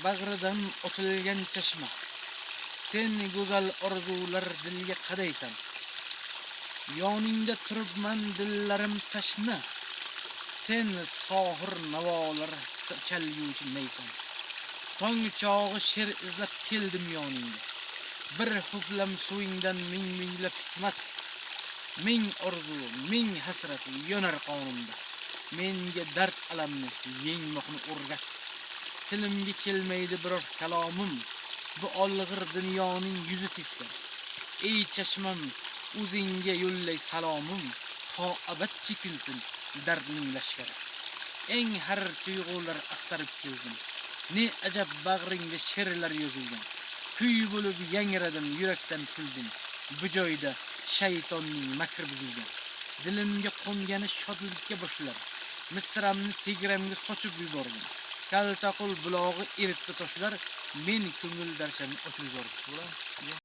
Bag'ridan otilgan chashma. Sen go'zal orzular dilga qadaysan. Yoningda turibman, dillarim tashna. Sen sohir navolar chalguvchi naysan. Tong chog'i she'r izlab keldim yoningga. Bir ho'plam suvingdan ming minglab hikmat, ming orzu, ming hasrat yonar qonimda. Menga dard alamni yengmoqni o'rgat. Tilimga kelmaydi biror kalomim. Bu olg'ir dunyoning yuzi teskari. Ey chashmam, o'zingga yo'llay salomim. To abad chekinsin dardning lashkari. Eng harir tuyg'ular axtarib keldim. Ne ajab bag'ringga she'rlar yozilgan. Kuy bo'lib yangradim, yurakdan kuldim. Bu joyda shaytonning makri buzilgan. Dilimga qo'ngani shodlikka boshlar. Misramni tegramga sochib yubordim. Kaltaqul bulog'i eritdi toshlar. Men ko'ngil darchamni ochib yubordim.